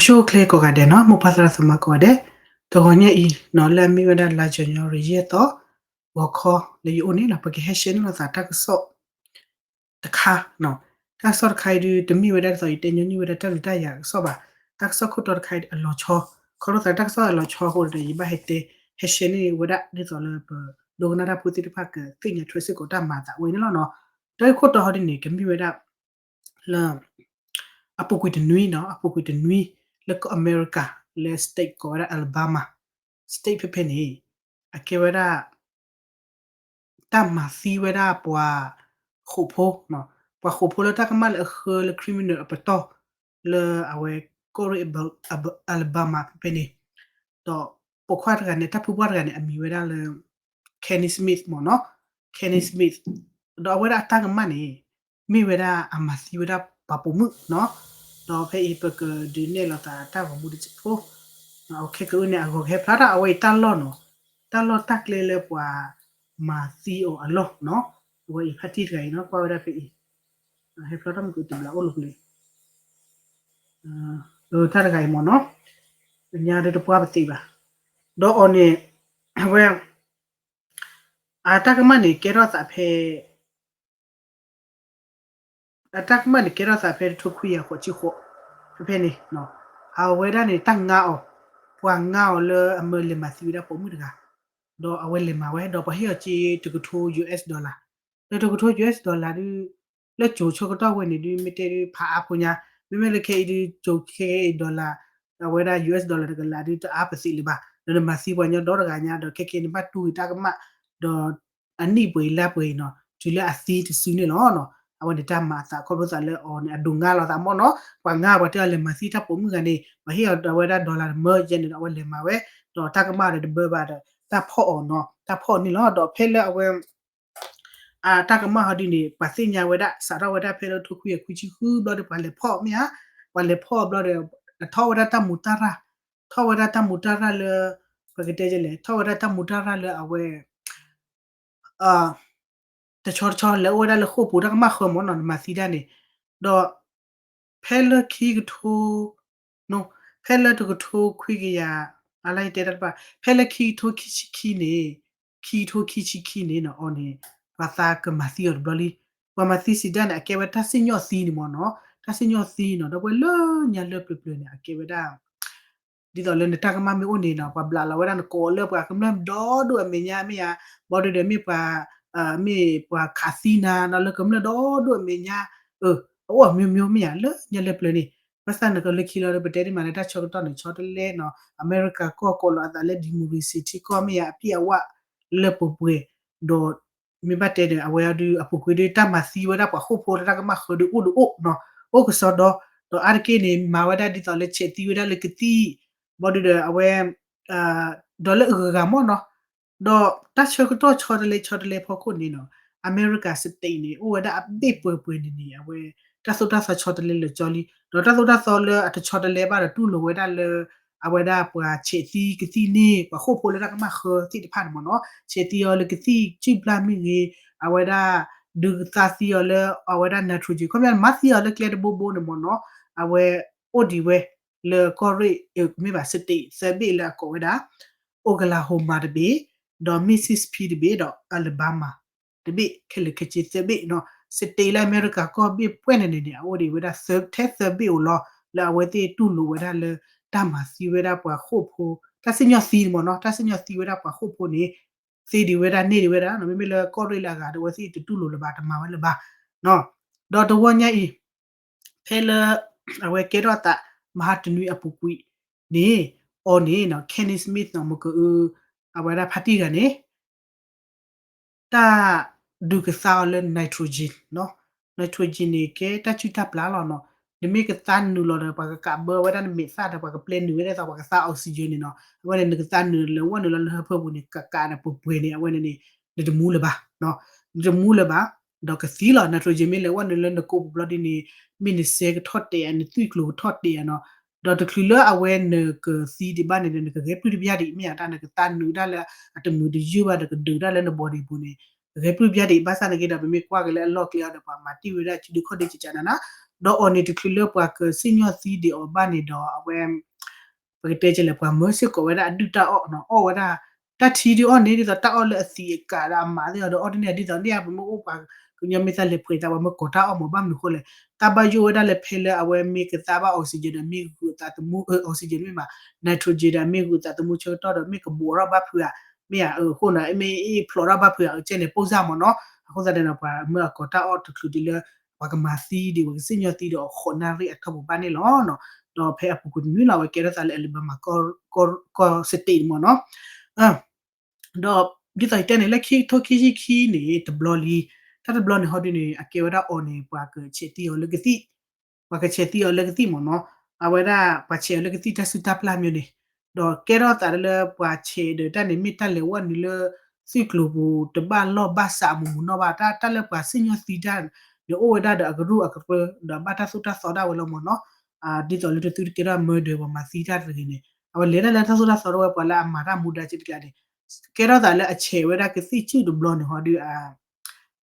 ဆိၣ်ဂ့ၤကိးဂၤဒဲးနီၤ, မိၢ်ပၢ်သရၣ်သမါကိးဂၤဒဲး, တဂီၤညါအံၤနီၤ လၢအမ့ၢ်ဝဲဒၣ်လါ January ယဲၢ်သီ ဂီၤခီလၢယအိၣ်န့ၣ်နီၤ ပကဟဲ share န့ၢ်လိာ်သးတၢ်ကစီၣ် တခါနီၤ, တၢ်ကစီၣ်တခါအံၤဒုး တမ့ၢ်ဝဲဒၣ်ဒ်သိးယတဲညီနုၢ်ဝဲဒၣ်တၢ်ဒုးတၢ်ယၤကစီၣ်ဘၣ်, တၢ်ကစီၣ်ခိၣ်တီတခါအံၤအလီၤဆီ, ခီဖျိသးတၢ်ကစီၣ်အလီၤဆီအဃိဒီး ယဘၣ်ဟဲတဲ ဟဲ share န့ၢ်ဝဲဒၣ်ဒ်သိးလၢပဒိကနၣ်တၢ်ဖိသ့ၣ်တဖၣ်ကသ့ၣ်ညါထွဲစ့ၢ်ကီးတၢ်မၤအသးဝဲန့ၣ်လီၤနီၤ, တၢ်ဂ့ၢ်ခိၣ်တီဟီဒ်န့ၣ် ကမ့ၢ်ဝဲဒၣ် လၢ အပူၤကွံာ်တနွံနီၤ, အပူၤကွံာ်တနွံ လၢကီၢ်အမဲရကၤ လၢ state ကိးဝဲဒၣ် Alabama state ဖဲဖဲန့ၣ် အကဲဝဲဒၣ် တၢ်မၤသံဝဲဒၣ်ပှၤဃိာ်ဖိနီၤ, ပှၤဃိာ်ဖိလၢတၢ်ကမၣ်လၢအဃၢလၢ criminal အပတီၢ် လၢအဝဲကီၢ်ရ့ၣ် Alabama ဖဲဖဲန့ၣ်, ဒီးပိာ်ခွါတဂၤန့ၣ် တၢ်ဖုပှၢ်တဂၤန့ၣ် အမံၤဝဲဒၣ်လၢ Kenny Smith မ့ၢ်နီၤ, Kenny Smith ဒီးအဝဲဒၣ်အတၢ်ကမၣ်န့ၣ် မ့ၢ်ဝဲဒၣ်အမၤသံဝဲဒၣ်ပှၤပိာ်မုၣ်နီၤ, ဒီးဖဲအံၤပကဒုးနဲၣ်လိာ်သးတၢ်ဂီၤမူတစဲးဖိ, အခဲကအုၣ်န့ၣ် အဂီၤကဟဲဖျါထီၣ်အဝဲအံၤတၢ်လီၢ်နီၤ, တၢ်လီၢ်တၢ်ကျဲလၢပှၤမၤသံအီၤအလီၢ်နီၤ, အဝဲအံၤဖါတံၢ်တဂၤအံၤနီၤ ကွၢ်ဝဲဒၣ်ဖဲအံၤ, ဟဲဖျါထီၣ်မ့ၢ်ကတဘျီအိၣ်လီၤကလံ, တၢ်တဂၤအံၤမ့ၢ်နီၤ, ညါဒ်တပှၢ်ပသ့ဘၣ်, ဒီးအီၤန့ၣ် အဝဲ အတၢ်ကမၣ်န့ၣ်ကဲထီၣ်သးဖဲ အတၢ်ကမၣ်န့ၣ်ကဲထီၣ်သးဖဲတထိခွံကယၤဃိးဆံဃိး, ဖဲဖဲန့ၣ် အဝဲဒၣ်န့ၣ် တၢ်ငါအီၤ, ပှၤငါအီၤလၢအမၢလဲၤမၤသံဝဲဒၣ်ပိာ်မုၣ်တဂၤ, ဒီးအဝဲလဲၤမၤဝဲ ဒီးပှၤဟ့ၣ်အီၤစ့တကထိ US dollar, ဒီးတကထိ US dollar ဒုး လၢကၠိၤဆၢကတီၢ်ဝဲန့ၣ်ဒုး မ့ၢ်တဲဒုးဖးအါဖိညါ, မ့မ့ၢ်လၢခဲအံၤဒုး ကၠိၤခဲအံၤ dollar, အဝဲဒၣ် US dollar တကလးဒုးတအါပသ့လၢၤဘၣ်, ဒီးနမၤသံပှၤညီဒီတဂၤညါ ဒီးခဲခဲအံၤနဘၣ်တူၢ်ဂ့ၤတၢ်ကမၣ်, ဒီး အနံၣ်ပှဲၤအံၤလါပှဲၤအံၤနီၤ တုၤလၢအသံတစုန့ၣ်လီၤနီၤ, အဝဲန့ၣ်တၢ်မၤအသးခီဖျိသးလၢအီၤန့ၣ် အဒိးငါလီၤသးမ့ၢ်နီၤ, ပှၤငါပှၤတဲအီၤလဲၤမၤသံတၢ်ပိာ်မုၣ်ဂၤန့ၣ် ပှၤဟ့ၣ်အီၤအဝဲဒၣ် dollar တမၢယဲန့ၣ်ဒီး အဝဲလဲၤမၤဝဲ, ဒီးတၢ်ကမၣ်ဒီးတဘၢဘၣ်ဒီး တၢ်ဖီၣ်အီၤနီၤ တၢ်ဖီၣ်န့ၣ်လီၤ, ဒီးဖဲလၢအဝဲ အတၢ်ကမၣ်ဟီဒုန့ၣ် ပှၤသ့ၣ်ညါဝဲဒၣ် စးထီၣ်ဝဲဒၣ်ဖဲလၢထိခွံကယၤခွံဆံဃုဘျီဒီး ပှၤလဲၤဖီၣ်မ့ၢ်ဧါ, ပှၤလဲၤဖီၣ်ဘျီဒီး ထီၣ်ဝဲဒၣ်တၢ်မူးတၢ်ရၢ်, ထီၣ်ဝဲဒၣ်တၢ်မူးတၢ်ရၢ်လၢ ပကတဲလဲၣ် ထီၣ်ဝဲဒၣ်တၢ်မူးတၢ်ရၢ်လၢအဝဲ တဆီတဆီလဲၤအိၣ်ဝဲဒၣ်လၢဃိာ်ပူၤတၢ်ကမၣ်ဃၢမ့ၢ်နီၤ နမၤသံတၢ်န့ၣ်, ဒီး ဖဲလၢခံကထိ ဖဲလၢတကထိခွံကယၤ အလၢယတဲတၢ်တဖၣ် ဖဲလၢခံကထိခံဆံခံန့ၣ်, ခံကထိခံဆံခံန့ၣ်နီၤ အီၤန့ၣ် ပှၤသးကမၤသံအီၤတဘျီလံ, ပှၤမၤသံစံးဒၣ်န့ၣ် အကဲဝဲတၢ်စံၣ်ညီၣ်သံန့ၣ်မ့ၢ်နီၤ, တၢ်စံၣ်ညီၣ်သံနီၤ ဒီပုၢ်ဝဲၢ်လၢညါလၢပျၢၤပျၢၤန့ၣ် အကဲဝဲဒၣ် ဒ်သိးလၢနတၢ်ကမၣ်မ့ၢ်အိၣ်န့ၣ်နီၤ ပှၤဘျးလီၤဝဲဒၣ်နကိးလၢပှၤကမျၢၢ်ဒီဒိၣ်အမဲာ်ညါမ့ၢ်ဧါ, ဘၣ်ဒီးမ့ၢ်ပှၤ မ့ၢ်ပှၤခးသံနၤနီၤ လၢကမျၢၢ်ဒီဒိၣ်အမဲာ်ညါ, အအိၣ်အမျိုးမျိုးမ့ၢ်ဧါ လၢညါလၢပျၢၤန့ၣ်, ဘၣ်ဆၣ်နကလၢခံလီၤဒီး ပတဲဒ်မးလၢတၢ်ဆၢကတီၢ်န့ၣ် ဆီတလဲနီၤ အမဲရကၤကီၢ်ကိးလီၤအသးလၢ democracy ထံကီၢ်မ့ၢ်ဧါ အပြည့်အဝ လၢပှဲၤပှဲၤ, ဒီး မ့ၢ်ဘၣ်တဲဒီး အဝဲအီၤဒုး အပူၤကွံာ်ဒုးတၢ်မၤသံဝဲဒၣ်ပှၤဃိာ်ဖိလၢတၢ်ကမၣ်ဃၢဒုးအိၣ်ဒုးအိၣ်နီၤ, အိၣ်ကစီဒီ, ဒီးအါတက့ၢ်န့ၣ် မၤဝဲဒၣ်ဒ်သိးလၢဆဲးသံဝဲဒၣ်လၢကသံၣ်, ဘၣ်ဒီးအဝဲ ဒီးလၢအဂၤဂၤမ့ၢ်နီၤ, ဒီးတၢ်ဆၢကတီၢ်ဆီတလဲဆီတလဲဖီခိၣ်န့ၣ်နီၤ, အမဲရကၤ state န့ၣ် အိၣ်ဝဲဒၣ်အဘ့ၣ်ပှဲၤပှဲၤန့ၣ်န့ၣ် အဝဲ တၢ်သိၣ်တၢ်သီဆီတလဲလၢာ်ကၠီလံ, ဒီးတၢ်သိၣ်တၢ်သီလၢအတဆီတလဲဘၣ်ဒီးတူၢ်လိာ်ဝဲဒၣ်လၢ အဝဲဒၣ်ပှၤဆဲးသံကသံၣ်န့ၣ် ပှၤဃိာ်ဖိလၢတၢ်ကမၣ်ဃၢသ့ၣ်တဖၣ်န့ၣ်မ့ၢ်နီၤ, ဆဲးသံအီၤလၢကသံၣ်စုၣ်ပျၢ်မ့ၢ်ဂ့ၤ, အဝဲဒၣ် ဒုးကသါသံအီၤလၢ အဝဲဒၣ် nitrogen ခီပညီမၤသံအီၤလၢကျဲတဘိဘိန့ၣ်မ့ၢ်နီၤ, အဝဲအိၣ်ဒံးဝဲ လၢကီၢ်ရ့ၣ် မ့ၢ်ဘၣ် state သၢဘ့ၣ်လၢအကိးဝဲဒၣ် Oklahoma တဘ့ၣ်, ဒီး Mississippi တဘ့ၣ် ဒီး Alabama တဘ့ၣ် ခဲလၢာ်ခဲဆ့သၢဘ့ၣ်နီၤ, state လၢအမဲရကၤကီၢ်ဘ့ၣ်ပှဲၤန့ၣ်န့ၣ်န့ၣ် အအိၣ်ဒံးဝဲဒၣ်သၢ ထဲသၢဘ့ၣ်အိၣ်လီၤ လၢအဝဲသ့ၣ်တူၢ်လိာ်ဝဲဒၣ်လၢ တၢ်မၤသံဝဲဒၣ်ပှၤဃိာ်ဖိ တၢ်စံၣ်ညီၣ်သံန့ၣ်မ့ၢ်နီၤ, တၢ်စံၣ်ညီၣ်သံဝဲဒၣ်ပှၤဃိာ်ဖိန့ၣ် သ့ဒံးဝဲဒၣ်န့ၢ်ဒံးဝဲဒၣ်နီၤ, မ့မ့ၢ်လၢကီၢ်ရ့ၣ်လၢအဂၤဒီး အဝဲသ့ၣ်တတူၢ်လိာ်လၢၤဘၣ် တမၤဝဲလၢၤဘၣ် ဒီးတဝီညါအံၤ ဖဲလၢ အဝဲကဲထီၣ်သး မဟါတနွံအပူၤကွံာ်န့ၣ် အီၤန့ၣ်နီၤ Kenny Smith နီၤ မ့ၢ်ကအု အဝဲဒၣ်ဖါတံၢ်တဂၤန့ၣ် တၢ်ဒုးကသါအီၤလၢ nitrogen နီၤ, nitrogen န့ၣ် ကဲတၢ်စုၣ်တၢ်ပျၢ်လီၤနီၤ, နမ့ၢ်ကသါနုာ်လီၤဒီး ပှၤကကးဘၢဝဲဒၣ်နမဲာ်သၣ်ဒီး ပှၤကပျဲနုာ်ဝဲဒၣ်သိး ပှၤကသါ oxygen န့ၣ်နီၤ, အဝဲန့ၣ် နကသါနုာ်လဲၤဝဲနုာ်လီၤလၢဟၢဖၢပူၤန့ၣ် ကးကးဒီးပှဲၤပှဲၤန့ၣ် အဝဲန့ၣ်န့ၣ် နတမူလၢၤဘၣ် နတမူလၢၤဘၣ်, ဒီးကသံလီၤ nitrogen မ့ၢ်လဲၤဝဲနုာ်လၢနကိးပူၤဘျီဒ်န့ၣ် မ့ၢ်နစဲကထီၣ်တဲာ်ဧါ နသွံၣ်ကျိၤကထီၣ်တဲာ်ဧါနီၤ, ဒီးတချုးလၢအဝဲနကသံဒံးဘၣ်န့ၣ်ဒီး နကဂဲၤပြုၢ်တဘျါဒံး မ့ၢ်ဧါ တၢ်နကသါနုာ်ဒၣ်လၢအတမုာ်တယုၢ်ဘၣ်ဒီး ကဒုးဒၣ်လၢန body ပူၤန့ၣ် ကဂဲၤပြုၢ်တဘျါဒံး, ဘၣ်ဆၣ်နာ်က့ဒီး ပမ့ၢ်ကွၢ်က့ၤလၢအလီၢ်ကျဲအီၤဒီး ပှၤမၤတံၢ်ဝဲဒၣ်စုဒုခီၣ်ဒုကကးနၤနီၤ, ဒီးအီၤန့ၣ်တချုးလၢပှၤကစံၣ်ညီၣ်သံဒံးအီၤဘၣ်န့ၣ်ဒီး အဝဲ ပကတဲကလဲၣ် ပှၤမၢစ့ၢ်ကီးဝဲဒၣ်အဒုၣ်တၢ်အီၣ်နီၤ အီၣ်ဝဲဒၣ် တၢ်ထံဒုးအီၣ်န့ၣ် ဒ်သိးတၢ်အီၣ်လၢအသံးအကာ်ဒီးအမးသ့ၣ်အီၤဒီး အီၣ်တန့ၢ် ဒ်သိးန့ၣ် ပမ့ၢ်အိၣ်ပှၤကညီမ့ၢ်သးလဲၤဖှဲးသး ပှၤမ့ၢ်ကိးတၢ်အီၣ်မး ဘၣ်မနုၤဃိလဲၣ် တၢ်ဘၣ်ယိၣ်ဝဲဒၣ်လၢဖဲလၢအဝဲမ့ၢ်ကသါဘၣ် oxygen ဒီးမ့ၢ်ဂုာ်အသးသမူ oxygen မ့ၢ်ဘၣ် nitrogen ဒီးမ့ၢ်ဂုာ်အသးသမူဆၢကတီၢ်ဒီး မ့ၢ်ကဘိးထီၣ်ဘၣ်ဖုးဧါ မ့ၢ်ဧါ အဃိန့ၣ် မ့ၢ်အ့ၣ်ဖျိးထီၣ်ဘၣ်ဖုးဧါ အကဲန့ၣ် ပိၢ်စၢ်မးနီၤ အဃိသတးန့ၣ်ဒီး ပှၤမၢအကိးတၢ်အီၣ်တချုးဒံးလၢ ပှၤကမၤသံဒံး ပှၤကစံၣ်ညီၣ်သံဒီးအီၤ ဃိးနၣ်ရံၣ်အတီၢ်ပူၤဘၣ်န့ၣ်လီၤ. ဒီးဖဲအပူၤကွံာ်တနွံလီၤ အဝဲကဲထီၣ်သးလၢ Alabama ကီၢ် state မးနီၤ ဒီးဒ်သိးယတဲန့ၣ် လၢခံကထိခံဆံခံန့ၣ် တဘျီလံ တၢ်တဘျီန့ၣ်ဟီဒုန့ၣ် အကဲဝဲဒၣ်အီၤန့ၣ် ပှၤကဆဲးသံအီၤလၢကသံၣ် ပှၤကဆဲးသံအီၤလၢကသံၣ်မးနီၤ အဝဲဒၣ် ပှၤဆဲးအီၤလၢကသံၣ်တၢ်စုတၢ်ပျၢ်မးန့ၣ် ဒီးကဲထီၣ်သးလၢပှၤဆဲးဒီးတၢ်န့ၣ် မ့ၢ်တၢ်လဲၤဝဲနုာ်လၢ သုးကျိၤပူၤ တဘၣ်လီၢ်ဘၣ်စးအမူးမူးနီၢ်ဘၣ် တၢ် တၢ်လၢပှၤစံၣ်ညီၣ်သံတၢ်န့ၣ် အိၣ်ဝဲဒၣ်ဒီးအကရူၢ်အကရၢ ဒီးဘၣ်တၢ်သိၣ်တၢ်သီဒၣ်ဝဲလီၤမးနီၤ ဒ်သိးလၢတသုတကဲထီၣ် murder ပှၤမၤသံတၢ်တဂ့ၤန့ၣ် အဝဲလဲၤတၢ်လၢတၢ်သိၣ်တၢ်သီဒၣ်ဝဲ ပှၤလၢအမၤတၢ်မူဒါက့တကျါန့ၣ် ကဲထီၣ်သးလၢအဆဲးဝဲဒၣ်ကသံၣ်ဆူၣ်တဘျီန့ၣ်ဟီဒု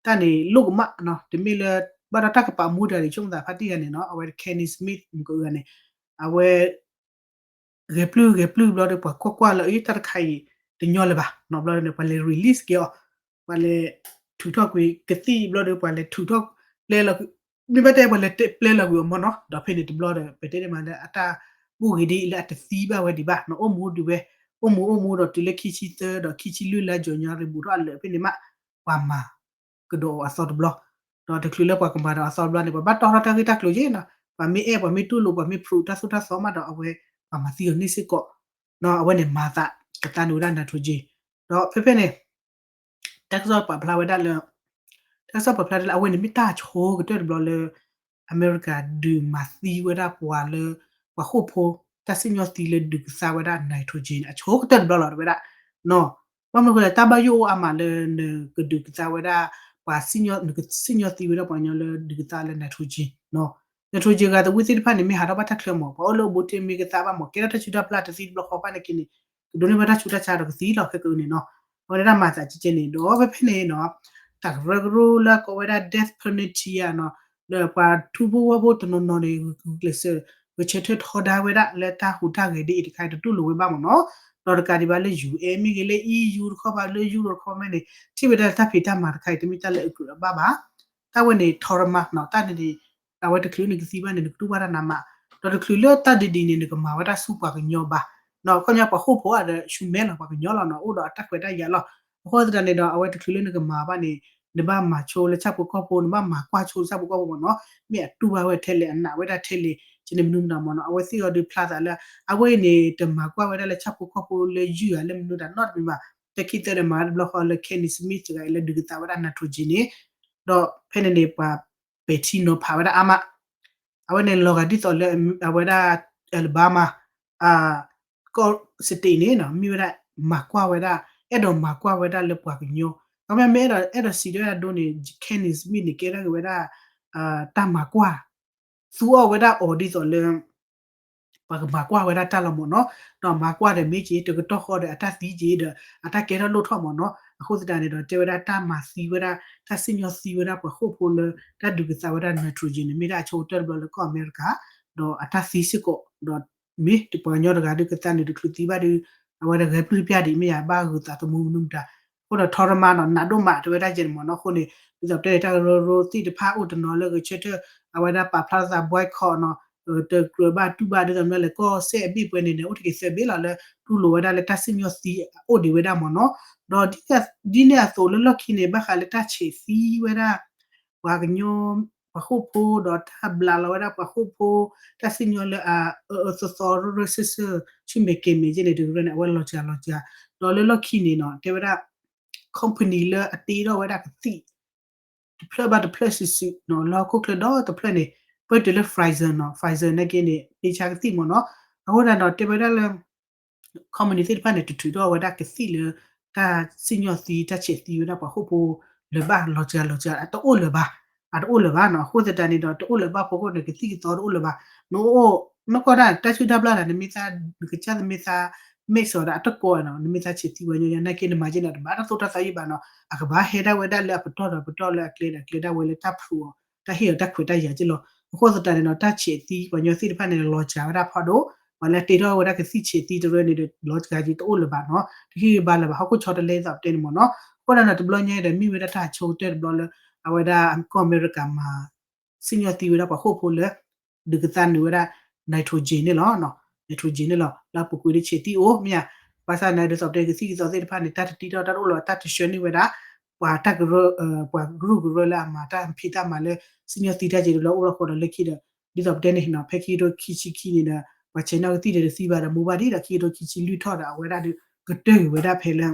တၢ်န့ၣ်လိၣ်ကမၣ်နီၤ တမ့ၢ်လၢ ဘၣ်ဒီးတၢ်ကပာ်မူဒါန့ၣ် ဆိကမိၣ်သးဖါတံၢ်ဂၤန့ၣ်နီၤ အဝဲ Kenny Smith မုၢ်ကအုဂၤန့ၣ် အဝဲ ဂဲၤပျုၢ်ဂဲၤပျုၢ်ဘျီဒီး ပှၤကွၢ်ကွၢ်လၢ အ့ တၢ်တခါအံၤ တညီလၢၤဘၣ်နီၤ ဘျီဒီးန့ၣ် ပှၤလဲၤ release က့ၤအီၤ ပှၤလဲၤထုးထီၣ်ကွံာ်ကသံၣ်ဘျီဒီး ပှၤလဲၤထုးထီၣ်ပျဲလီၤ မ့ၢ်ဘၣ်တဲပှၤလဲၤတဲပျဲလီၤကွံာ်အီၤမးနီၤ ဒီးဖဲန့ၣ်တဘျီဒီး ပတဲဒ်မးလၢအတၢ်ဘူၣ်ဂ့ၤဒ်အံၤလၢအတသံဘၣ်ဝဲဒံးဘၣ်နီၤ အိၣ်မူဒံးဝဲ အိၣ်မူအိၣ်မူဒီးတုၤလၢခံဆံသၢဒီးခံဆံလွံၢ်လါ January ဘူးထီၣ်အလၢာ်ဖဲန့ၣ်မး ပှၤမၤ ကဒီးအီၤအသီတဘျီ ဒီးတချုးလၢပှၤကမၤဒီးအသီတဘျီန့ၣ် ပှၤဘၣ်တီထီၣ်တၢ်ဂ့ၢ်တၢ်ကျိၤက့နီၤ ပှၤမ့ၢ်အဲၣ် ပှၤမ့ၢ်တူၢ်လိာ် ပှၤမ့ၢ်ဖရူးတၢ်သိၣ်တၢ်သီမးဒီး အဝဲ ပှၤမၤသံအီၤန့ၣ်စ့ၢ်ကီး အဝဲန့ၣ်မၤသး ကသါန့ၢ်ဝဲဒၣ် nitrogen ဒီးဖဲဖဲန့ၣ် တၢ်ကစီၣ်ပာ်ဖျါဝဲဒၣ်လၢ တၢ်ကစီၣ်ပာ်ဖျါဒ်လၢအဝဲန့ၣ်မ့ၢ်တၢ်ဆိကတၢၢ်တဘျီလၢ အမဲရကၤဒုးမၤသံဝဲဒၣ်ပှၤလၢ ပှၤဃိာ်ဖိ တၢ်စံၣ်ညီၣ်သံလၢဒုးကသါဝဲဒၣ် nitrogen န့ၣ် အဆိကတၢၢ်တဘျီလီၤ တဲဝဲဒၣ် ဘၣ်မနုၤဃိလဲၣ် တၢ်ဘၣ်ယိၣ်အိၣ်အါမးလၢ နကဒုးကသါဝဲဒၣ် ပှၤ နကစံၣ်ညီၣ်သံဝဲဒၣ်ပှၤကညီလၢဒုးကသါလၢ nitrogen nitrogen ဂၤသဝံသ့ၣ်တဖၣ်န့ၣ် မ့ၢ်ဟးထီၣ်ဘၣ်တၢ်ချၢမး ပှၤအိၣ်လၢအဘူးတ့ၢ်မ့ၢ်ကသါဘၣ်မး ကဲထီၣ်တၢ်ဆူးတၢ်ပျၢ်တသံတဘျီဃီဘၣ်နာ်က့န့ၣ် ကဒိးန့ၢ်ဘၣ်တၢ်ဆူးတၢ်ဆါဒီးကသံလီၤခဲကနံၣ်န့ၣ်နီၤ အဝဲဒၣ်မၤသးကဲကဲန့ၣ် ဒီးဖဲဖဲန့ၣ်နီၤ တၢ်ကရၢကရိလၢကိးဝဲဒၣ် death penalty ဧါနီၤ ဒီးပှၤထူဖိဝဲၢ်ဖိတနီၤနီၤန့ၣ် ဂုာ်ကျဲးစၢး ဂဲၤဆၢထၢၣ်ထီဒါဝဲဒၣ်လၢတၢ်ဟူးတၢ်ဂဲၤဒ်အံၤတခါအံၤ တတူၢ်လိာ်ဝဲဘၣ်မးနီၤ ဒီးတကးဒံးဘၣ်လၢ ယူၢ်အဲၣ် မ့ၢ်ဂ့ၤ လၢ အီးယူး တခီဘၣ် လၢ ယူရိး တခီမ့ၢ်န့ၣ် ထံၣ်ဝဲဒၣ်လၢတၢ်ဖံးတၢ်မၤတခါအံၤ တမ့ၢ်တၢ်လၢအကြၢးအဘၣ်ဘၣ် တၢ်ဝဲန့ၣ် ထီရမၤနီၤ တၢ်န့ၣ်န့ၣ် အဝဲတချုးန့ၣ်ကသံဘၣ်န့ၣ် နကတူၢ်ဘၣ်တၢ်နးမး ဒီးတချုးလၢတၢ်ဒ်ဒ်န့ၣ် နကမၤဝဲဒၣ်ဆူပှၤကညီဘၣ် ခီပညီပှၤဃိာ်ဖိအံၤဒီး ဆူမဲလီၤ ပှၤကညီလီၤနီၤ အိၣ်ဒီးအတၢ်ခွဲးတၢ်ယာ်လီၤ အဃိသတးန့ၣ်ဒီး အဝဲတချုးလၢနကမၤဘၣ်န့ၣ် နဘၣ်မၤဆိလၢဆၣ်ဖိကီၢ်ဖိ နဘၣ်မၤကွၢ်ဆိလၢဆၣ်ဖိကီၢ်ဖိမးနီၤ မ့ၢ်အတူၢ်ဘၣ်ဝဲထဲလဲၣ် အနာ်ဝဲဒၣ်ထဲလဲၣ် ကန့ၣ်မနုၤမတၤမးနီၤ အဝဲသ့ၣ်အီၤဒုးဖျါသးလၢ အဝဲအံၤန့ၣ် တမၤကွၢ်ဝဲဒၣ်လၢဆၣ်ဖိကီၢ်ဖိလၢယုၢ်ဧါ လၢမနုၤတၢ်နီတမံၤဘၣ် တၢ်ခံသၢဒီးမၤတဘျီဃီလၢ Kenny Smith တဂၤအံၤလၢဒုးကသါဝဲဒၣ် nitrogen န့ၣ် ဒီးဖဲန့ၣ်န့ၣ် ပှၤပဲာ်ထံနီၤဖးဝဲဒၣ်အါမး အဝဲန့ၣ်လီၤဂာ်ဒ်သိးလၢ အဝဲဒၣ် Alabama ကီၢ် state န့ၣ်နီၤ မ့ၢ်ဝဲဒၣ် မၤကွၢ်ဝဲဒၣ် အဲၣ်ဒိးမၤကွၢ်ဝဲဒၣ်လၢပှၤကညီ ခီပညီမ့ၢ်အဲၣ်ဒိး အဲၣ်ဒိးစံးဒ်ဝဲဒၣ်ဒိန့ၣ် Kenny Smith န့ၣ် ကဲထီၣ်က့ၤဝဲဒၣ် တၢ်မၤကွၢ် သူအီၣ်ဝဲဒၣ်အီၤဒ်သိးလၢ ပှၤကမၤကွၢ်ဝဲဒၣ်တၢ်လီၤမးနီၤ ဒီးမၤကွၢ်ဒီးမ့ၢ်က့ၤ တကတီၢ်ဃီဒီးအတၢ်သံက့ၤဒီး အတၢ်ကဲထီၣ်လိၣ်ထီၣ်မးနီၤ အဃိသတးန့ၣ်ဒီး တဲဝဲဒၣ်တၢ်မၤသံဝဲဒၣ် တၢ်စံၣ်ညီၣ်သံဝဲဒၣ်ပှၤဃိာ်ဖိလၢ တၢ်ဒုးကသါဝဲဒၣ် nitrogen န့ၣ် မ့ၢ်ဒၣ်အဆိကတၢၢ်တဘျီလၢကီၢ်အမဲရကၤ ဒီးအတၢ်သံစ့ၢ်ကီး ဒီးမ့ၢ်ပှၤကညီတဂၤဒုးကသါန့ၣ်တချုးသံဘၣ်ဒီး အဝဲဒၣ်ဂဲၤပျုၢ်တပျၢ်ဒံး မ့ၢ်ယၤဘၣ်ဂုာ်သးသမူမနုၤမတၤ အဃိဒီးထီရမၤနီၤ နာ်ဒိၣ်မးတဲဝဲဒၣ်ယဲၢ်န့ၣ်မးနီၤ အဃိန့ၣ် ဒ်သိးပတဲန့ၣ် တၢ်ကရၢကရိသ့ၣ်တဖၣ်အိၣ်တနီၤလၢဂဲၤဆၢထၢၣ် အဝဲဒၣ်ပာ်ဖျါသး boycott နီၤ တကြၢးဘၣ်တူၢ်ဘၣ်ဒ်သိးမနုၤလဲၣ် ကီၢ်စဲၣ်အဘ့ၣ်ပှဲၤန့ၣ်န့ၣ် အိၣ်တက့ၢ်သၢဘ့ၣ်လီၤလၢ တူၢ်လိာ်ဝဲဒၣ်လၢတၢ်စံၣ်ညီၣ်သံအိၣ်ဒံးဝဲဒၣ်မးနီၤ ဒီးဒ်န့ၣ်အသိးလၢလီၢ်ခံန့ၣ် ဘၣ်ဃးလၢတၢ်ဆဲးသံဝဲဒၣ် ပှၤကညီ ပှၤဃိာ်ဖိဒီးတၢ်ဘျးလီၤဝဲဒၣ်ပှၤဃိာ်ဖိ တၢ်စံၣ်ညီၣ်လၢအအၢအၢသီသီရၢရၢစၢၢ်စၢၢ် ဆူမဲာ်ကဲၤမဲာ်ကဲန့ၣ် တကရၢန့ၣ် အဝဲလီၤစှၤလီၤစှၤ ဒီးလၢလီၢ်ခံန့ၣ်နီၤ တဲဝဲဒၣ် company လၢအတ့ထီၣ်ဝဲဒၣ်ကသံၣ် တဖျၢၣ်ဘၣ်တဖျၢၣ်စုာ်စုာ်နီၤ လၢဟီၣ်ခိၣ်ချၢဒီတဖျၢၣ်န့ၣ် ပတုၤလၢ Pfizer နီၤ Pfizer နာ်က့န့ၣ် တ့ဆါကသံၣ်မးနီၤ အဃိသတးဒီးတဲဝဲဒၣ်လၢ company သ့ၣ်တဖၣ်န့ၣ် တထုးထီၣ်ဝဲဒၣ်ကသံၣ်လၢ တၢ်စံၣ်ညီၣ်သံ တၢ်ဆဲးသံဝဲဒၣ်ပှၤဃိာ်ဖိလၢၤဘၣ်လီၤစှၤလီၤစှၤ အတအိၣ်လၢၤဘၣ် အတအိၣ်လၢၤဘၣ်နီၤ အဃိသတးန့ၣ်ဒီး တအိၣ်လၢၤဘၣ်ဖီခိၣ်န့ၣ် ကသံၣ်ကသီတအိၣ်လၢၤဘၣ် နအိၣ် နကီၢ်ဒၣ်တၢ်ဆူၣ်တၢ်ဘျၣ်တၢ် နမ့ၢ်သး နကစၢ်သမ့ၢ်သး mix အီၤဒီးအတကိးနီၤ နမ့ၢ်သးဆဲးသံဝဲညီညီ နာ်က့နမၤက့န့ၣ် တဘၣ်တၢ်သိၣ်တၢ်သီယံၣ်ဘၣ်နီၤ အကဘၣ်ဟဲဒၣ်ဝဲဒၣ်လၢအပတီၢ်ဒီးပတီၢ်လၢအကျဲဒီးအကျဲဒၣ်ဝဲလၢတၢ်ဖျိးအီၤ တၢ်ဟ့ၣ်အီၤတၢ်ခွဲးတၢ်ယာ်က့လီၤ အဃိသတးန့ၣ်ဒီး တၢ်ဆဲးသံပှၤကညီသ့ၣ်တဖၣ်န့ၣ် လီၤစှၤဝဲဒၣ်ဖးဒိၣ်, ပှၤလၢတ့ထီၣ်ဝဲဒၣ်ကသံၣ်ဆဲးသံတရၢန့ၣ်ဒီး လီၤစှၤက့ၤတအိၣ်လၢၤဘၣ်နီၤ, တဟ့ၣ်ဂံၢ်ဘါလၢၤဘၣ် ဟီၣ်ခိၣ်ဆီတလဲဒ်သိးပတဲန့ၣ်မ့ၢ်နီၤ. အဃိသတးန့ၣ် တဘျီညါဒီး မ့ၢ်ဝဲဒၣ်တၢ်ဆိကတၢၢ်တဘျီလၢ အဝဲဒၣ်ကီၢ်အမဲရကၤမၤ စံၣ်ညီၣ်သံဝဲဒၣ်ပှၤဃိၣ်ဖိလၢ ဒုးကသါနုာ်ဝဲဒၣ် nitrogen န့ၣ်လီၤ. nitrogen န့ၣ်လီၤ လၢအပူၤကွံာ်ဒီးဆဲးသံအိၣ်မ့ၢ်ဧါ. ဘၣ်ဆၣ်န့ၣ် ဒ်သိးပတဲကသံၣ်ကသီသ့ၣ်တဖၣ်န့ၣ် တၢ်တတ့ထီၣ်တၢ်တအိၣ်လၢၤ တၢ်တဆှၢန့ၢ်ဝဲဒၣ် ပှၤတၢ်ကရၢ ပှၤကရူၢ်ကရၢလၢအမၤတၢ်ဖံးတၢ်မၤလၢ စံၣ်ညီၣ်သံတၢ်က့ၤတဘျီအိၣ်လီၤဃီဒီးလၢခံဒီး ဒ်သိးပတဲန့ၣ်နီၤ ဖဲခံကထိခံဆံခံန့ၣ်ဒီး ပှၤဆဲးနီၣ်ကသံၣ်ဒီးတသံဘၣ်ဒီး မူဘၣ်ဒံးဒီး ခံကထိခံဆံလွံၢ်ထီၣ်ဒီး အဝဲဒၣ်ဒီး ကတၢၢ်က့ၤဝဲဒၣ်ဖဲလၢ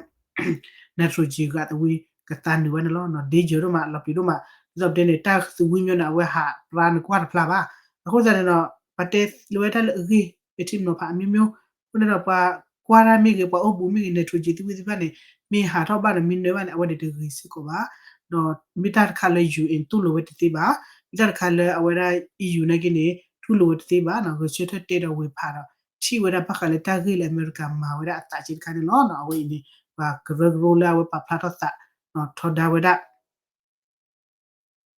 nitrogen ဂၤသဝံကသါနုာ်ဝဲန့ၣ်လီၤ. danger ဒိၣ်မး လီၤပျံၤဒိၣ်မး ဒ်သိးပတဲန့ၣ် တၢ်သဝံမ့ၢ်န့ၣ် အဝဲဟးပြါနကွၢ်တဖျါဘၣ်. အဃိသတးန့ၣ်ဒီး ပတဲလၢဝဲဒၣ်လၢအဂ့ၢ် ပဲာ်ထံနီၤဖးအမျိုးမျိုး အဃိန့ၣ်ဒီး ပှၤကွၢ်တၢ်မ့ၢ်ဂ့ၤ ပှၤအိၣ်ဘူးမ့ၢ်ဂ့ၤ nitrogen သဝံသ့ၣ်တဖၣ်န့ၣ် မ့ၢ်ဟးထီၣ်ဘၣ်ဒီးမ့ၢ်နၢဘၣ်န့ၣ် အဝဲန့ၣ်တဂ့ၤစ့ၢ်ကီးဘၣ်. ဒီးမ့ၢ်တၢ်တခါလၢ ယူဢ့ၣ် တူၢ်လိာ်ဝဲတသ့ဘၣ်. မ့ၢ်တၢ်တခါလၢအဝဲဒၣ် EU နာ်က့န့ၣ် တူၢ်လိာ်ဝဲတသ့ဘၣ်နီၤ. ဂဲၤဆၢထၢၣ်တဲဒီးဝ့ၤဖးဒီး ထံၣ်ဝဲဒၣ်ဘၣ်ဃးလၢတၢ်ဂ့ၢ်လၢအမဲရကၤမၤဝဲဒၣ်အသးက့တခါန့ၣ်လီၤ. အဝဲအံၤန့ၣ် ပှၤကရၢကရိလၢအဝဲပာ်ဖျါထီၣ်သး ထီဒါဝဲဒၣ်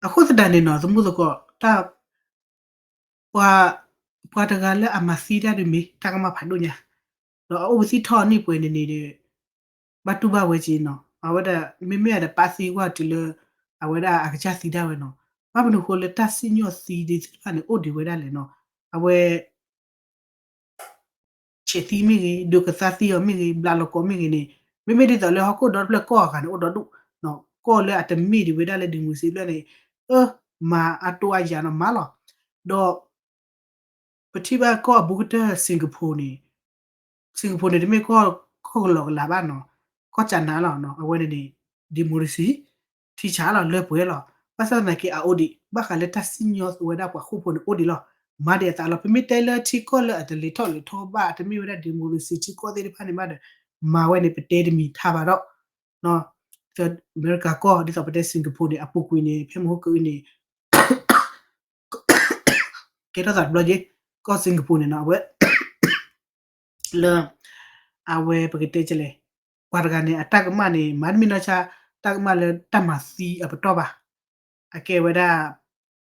အဃိသတးန့ၣ်နီၤ သမူသကိး တၢ် ပှၤ ပှၤတဂၤလၢအမၤသံတၢ်ဒုးမ့ၢ် တၢ်ကမၣ်ဖးဒိၣ်ညါ, ဒီးအအိၣ်ကသံၣ်ထီၣ်အနံၣ်ပှဲၤန့ၣ်န့ၣ်ဒီး ဘၣ်တူၢ်ဘၣ်ဝဲက့နီၤ. အဝဲဒၣ် မ့မ့ၢ်အတပာ်သံကွၢ်တုၤလၢ အဝဲဒၣ်အကစၢ်သံဒၣ်ဝဲနီၤ. ဘၣ်မနုၤဃိလၢတၢ်စံၣ်ညီၣ်သံဒ်သ့ၣ်တဖၣ်န့ၣ် အိၣ်ဒံးဝဲဒၣ်လဲၣ်နီၤ. အဝဲ ဆဲးသံမ့ၢ်ဂ့ၤ, ဒုးကသါသံအီၤမ့ၢ်ဂ့ၤ, ဘျးလီၤကိးမ့ၢ်ဂ့ၤန့ၣ်, မ့မ့ၢ်ဒ်သိးလၢဟီၣ်ခိၣ်ဒီတဖျၢၣ်ကီၢ်အဂၤန့ၣ် အိၣ်ဒီဒူၣ်, ကီၢ်လၢအတမ့ၢ်ဒံးဝဲဒၣ်လၢ democracy တဖျၢၣ်န့ၣ်, အၢ မၤအါတိၢ်အါယၤနီၤ မၤလီၤ. ဒီး ပထံၣ်ဘၣ်ကီၢ်အဘူးကတၢၢ် Singapore န့ၣ်, Singapore န့ၣ် တမ့ၢ်ကီၢ်ကလီကလးဘၣ်နီၤ, ကီၢ်ကၠးနၤလီၤ. အဝဲန့ၣ်န့ၣ် democracy ထံဆးလီၤ လၢပှဲၤလီၤ. ဘၣ်ဆၣ်သနာ်က့ အအိၣ်ဒံး ဘၣ်ဃးလၢတၢ်စံၣ်ညီၣ်ဝဲဒၣ်ပှၤဃိၣ်ဖိန့ၣ် အိၣ်ဒံးလီၤ. မၤဒံးအသးလီၤ. ပမ့ၢ်တဲလၢထံကီၢ်လၢအတလဲၤထီၣ်လဲၤထီဘၣ် တမ့ၢ်ဝဲဒၣ် democracy ထံကီၢ်သ့ၣ်တဖၣ်န့ၣ်ဘၣ်ဒီး မၤဝဲန့ၣ် ပတဲတမံၤထါဘၣ်ဒီး အမဲရကၤကီၢ် ဒ်သိးပတဲ Singapore န့ၣ် အပူၤကွံာ်န့ၣ် ဖဲမဟိကန့ၣ် ကဲထီၣ်သးတဘျီက့ ကီၢ် Singapore န့ၣ်နီၤ အဝဲ လၢ အဝဲပကတဲကလဲၣ်, ပှၤတဂၤန့ၣ် အတၢ်ကမၣ်န့ၣ် မၤတမ့ၢ်နီၢ်ဆါ တၢ်ကမၣ်လၢတၢ်မၤသံအပတီၢ်ဘၣ်. အကဲဝဲဒၣ်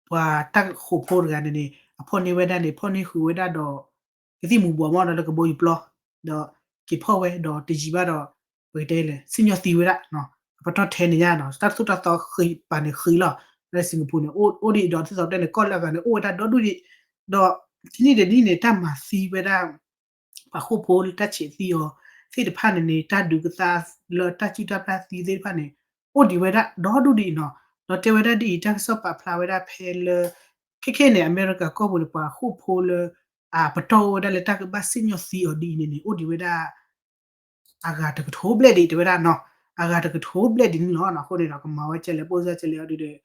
ပှၤတၢ်ဃိးဖိတဂၤန့ၣ်န့ၣ် အဖီၣ်န့ၢ်ဝဲဒၣ်န့ၣ် ဖီၣ်န့ၢ်ဃုာ်ဝဲဒၣ်ဒီး ကသံၣ်မူၤဘှီးမးဒီးလၢကဘီယူၤပျီ ဒီးက့ၤဖီၣ်ဝဲဒီးတယံာ်ဘၣ်ဒီး ပကတဲလဲၣ် စံၣ်ညီၣ်သံဝဲဒၣ် အပတီၢ်ထဲန့ၣ်ညါနီၤ တၢ်သိၣ်တၢ်သီဃံးပာ်န့ၣ်ဃံးလီၤ. လၢ Singapore န့ၣ် အိၣ်ဒံးဒီးဒ်သိးပတဲန့ၣ် ကီၢ်လၢအဂၤန့ၣ် အိၣ်ဝဲဒၣ်ဒီဒူၣ်ဒံး ဒီး တနံၣ်တနံၣ်န့ၣ် တၢ်မၤသံဝဲဒၣ် ပှၤဃိၣ်ဖိလၢတၢ်ဆဲးသံအီၤသ့ၣ်တဖၣ်န့ၣ်န့ၣ် တၢ်ဒုးကသါလၢတၢ်စုၣ်တၢ်ပျၢ်သံသ့ၣ်တဖၣ်န့ၣ် အိၣ်ဒံးဝဲဒၣ်ဒီဒူၣ်ဒံးနီၤ. ဒီးတဲဝဲဒၣ်ဒ်အံၤ တၢ်ကစီၣ်ပာ်ဖျါဝဲဒၣ်ဖဲလၢ ခဲခဲန့ၣ် အမဲရကၤကီၢ်ပူၤန့ၣ် ပှၤဃိၣ်ဖိလၢ အပတီၢ်အိၣ်ဝဲဒၣ်လၢတၢ်ကဘၣ်စံၣ်ညီၣ်သံအီၤဒ်အံၤန့ၣ်န့ၣ် အိၣ်ဒံးဝဲဒၣ် အဂၤတကထိဘျဲၣ်ဒံး တဲဝဲဒၣ်နီၤ, အဂၤတကထိဘျဲၣ်ဒံးန့ၣ်လီၤ. အဃိန့ၣ်ဒီး ကမၤဝဲကဲလဲၣ် ပိၢ်စၢ်ကဲလဲၣ်အီၤဒုးဒီး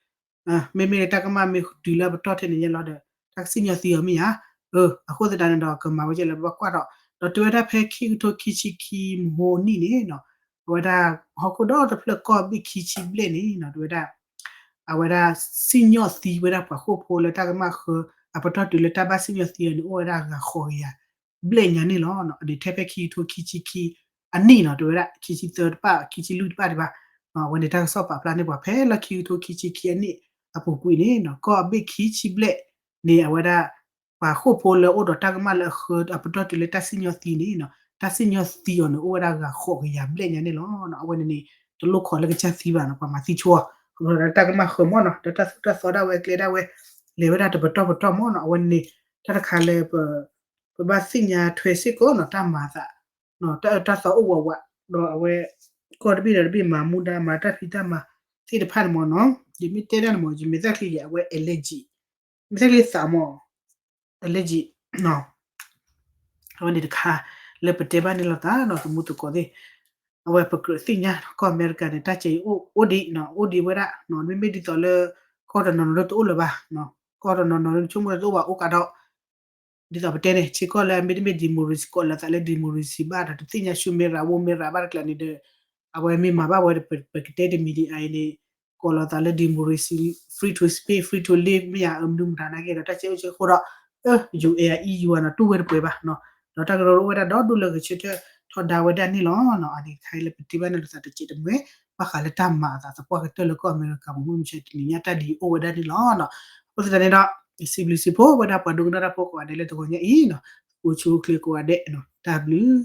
မ့မ့ၢ်လၢတၢ်ကမၣ်မ့ၢ်တုၤလၢပတီၢ်ထဲန့ၣ်ညါလီၤဒီး တၢ်ကစံၣ်ညီၣ်သံအီၤမ့ၢ်ဧါ. အဃိသတးန့ၣ်ဒီး ကမၤဝဲကဲလဲၣ် ပဘၣ်ကွၢ်ထီၣ် ဒီးတဲဝဲဒၣ်ဖဲခံကထိခံဆံခံမဟိနံၣ်န့ၣ်နီၤ, အဝဲဒၣ် ဟီၣ်ခိၣ်ဒီတဖျၢၣ်ကီၢ်ဘ့ၣ်ခံဆံဘျဲၣ်န့ၣ်နီၤ တဲဝဲဒၣ် အဝဲဒၣ် စံၣ်ညီၣ်သံဝဲဒၣ်ပှၤဃိၣ်ဖိလၢတၢ်ကမၣ်ဃၢ အပတီၢ်တုၤလၢတၢ်ဘၣ်စံၣ်ညီၣ်သံအီၤန့ၣ် အိၣ်ဝဲဒၣ်ဂၤဃိးကယၤဘျဲၣ်ညါန့ၣ်လီၤ. အန့ၣ်ထဲဖဲခံကထိခံဆံခံအနံၣ်နီၤ တဲဝဲဒၣ် ခံဆံသၢတဖၣ် ခံဆံလွံၢ်တဖၣ်ဒံးဘၣ်. အဝဲန့ၣ်တၢ်ကစီၣ်ပာ်ဖျါန့ၢ်ပှၤဖဲလၢခံကထိခံဆံခံအနံၣ်အပူၤကွံာ်န့ၣ်နီၤ ကီၢ်အဘ့ၣ်ခံဆံဘျဲၣ်န့ၣ် အဝဲဒၣ် ပှၤဃိၣ်ဖိလၢအိၣ်ဒီးတၢ်ကမၣ်လၢအဃၢ အပတီၢ်တုၤလၢတၢ်စံၣ်ညီၣ်သံန့ၣ်နီၤ တၢ်စံၣ်ညီၣ်သံအီၤန့ၣ် အိၣ်ဝဲဒၣ်ဂၤဃိးကယၤဘျဲၣ်ညါန့ၣ်လီၤ. အဝဲန့ၣ်န့ၣ် တလိၣ်ခိးလၢကစၢ်သံဘၣ်နီၤ ပှၤမၤသံဆိအီၤ ခီဖျိလၢတၢ်ကမၣ်ဃၢမးနီၤ ဒီးတၢ်သိၣ်တၢ်သီဒၣ်ဝဲကျဲဒၣ်ဝဲ လဲၤဝဲဒၣ်တပတီၢ်ပတီၢ်မးနီၤ အဝဲန့ၣ်န့ၣ် တၢ်တခါလၢ ပဘၣ်သ့ၣ်ညါထွဲစ့ၢ်ကီးနီၤ တၢ်မၤအသး တၢ်အၢတၢ်သီအိၣ်ဝးဝး ဒီးအဝဲ ကီၢ်တဘ့ၣ်ဒီးတဘ့ၣ်မၤမူဒါ မၤတၢ်ဖံးတၢ်မၤသ့ၣ်တဖၣ်န့ၣ်မးနီၤ ယမ့ၢ်တဲဒၣ်န့ၣ်မး ယမဲာ်သၣ်ချံယဲ အဝဲ allergy မဲာ်သၣ်ချံသးမး allergy အဝဲန့ၣ်တခါ လၢပတဲဘၣ်န့ၣ်လိာ်သးနီၤ သမူသကိးသ့ၣ် အဝဲပကြၢးသ့ၣ်ညါ ကီၢ်အမဲရကၤန့ၣ် တၢ်စဲးအံၤအိၣ်ဒံး အိၣ်ဒံးဝဲဒၣ် မ့မ့ၢ်ဒ်သိးလၢ ကီၢ်တနီၤနီၤလၢတအိၣ်လၢၤဘၣ် ကီၢ်တနီၤနီၤလၢဆိကမိၣ်လၢတအိၣ်ဘၣ်အိၣ်ကးဒီး ဒ်သိးပတဲန့ၣ် ထံကီၢ်လၢအမ့တမ့ၢ် democracy ကိးလီၤသးလၢ democracy ဘၣ်ဒီး တသ့ၣ်ညါဆူမဲရၤဝိမဲရၤဘၣ်တကျါန့ၣ်ဒီး အဝဲမ့ၢ်မၤဘၣ်ဝဲဒီး ပကတဲတမံၤဒ်အံၤန့ၣ် ကိးလီၤသးလၢ democracy free to speak free to live မ့ၢ်ယၤအမနုၤမတၤနာ်က့ဒီး တၢ်စဲးအိၣ်စဲးဃိဒီး အၢ ယူၤအဲအံၤ ယူၤအနီၤတူၢ်ဝဲတပှဲၤဘၣ် ဒီးတၢ်ကရၢကရိအိၣ်ဝဲဒၣ်ဒီဒူၣ်လၢဂဲၤဆၢထၢၣ်ထီဒါဝဲဒၣ်န့ၣ်လီၤ. အန့ၣ်တခါအံၤလၢပတဲဘၣ်န့ၣ်လိာ်သးတစဲးတမှဲၤ ဘၣ်ဃးလၢတၢ်မၤအသးသပှၢ်ကတၢၢ်လၢကီၢ်အမဲရကၤ ပူၤမုၢ်မဆါတနံၤညါတၢ်ဒ်အံၤအိၣ်ဝဲဒၣ်န့ၣ်လီၤ. အဃိသတးန့ၣ်ဒီး စံးဘျုးစံးဖှိၣ်ဝဲဒၣ်ပှၤဒိကနၣ်တၢ်ဖိကိးဂၤဒဲးလၢတဂီၤညါအံၤနီၤ, အိၣ်ဆူၣ်အိၣ်ချ့ကိးဂၤဒဲးနီၤ, တၢ်ဘျုး